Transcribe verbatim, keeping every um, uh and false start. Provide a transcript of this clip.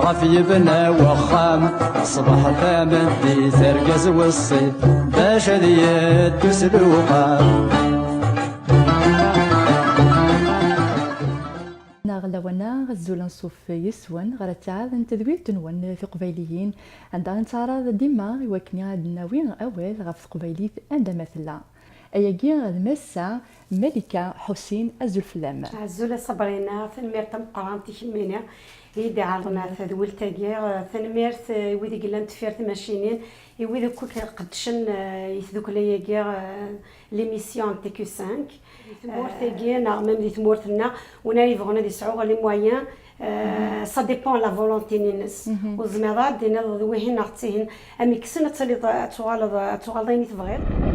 Ɣef yebna wexxam, ṣṣbeḥ tameddit, argaz weṣṣi, bac ad yeddu s lewqam. Neɣ lawan-a, azul anṣuf yes-wen ɣer tteɛad n tedwilt-nwen tiqbayliyin, anda nettɛaraḍ dima i wakken ad d-nawi awal ɣef teqbaylit anda ma tella. Ayagi d Massa Malika Ḥusin, azul fell-am. Azul a Sabrina, tanemmirt tameqqrant i kemmini i d-iɛerḍen ɣer tedwilt-agi. Tanemmirt i wid i yellan deffir timacinin, i wid akk i iqeddcen, eh, i tdukla-agi, eh, l'émission T Q cinq. Di tmurt-agi, neɣ même di tmurt-nneɣ, win ara yebɣun ad yesɛu les moyens, eh, ça dépend la volonté-ines. Ur tezmireḍ ara ad d-tiniḍ d wihin neɣ d tihin. Am yekksen ad tiliḍ, ad tuɣaleḍ, ad tuɣaleḍ ayen i tebɣiḍ.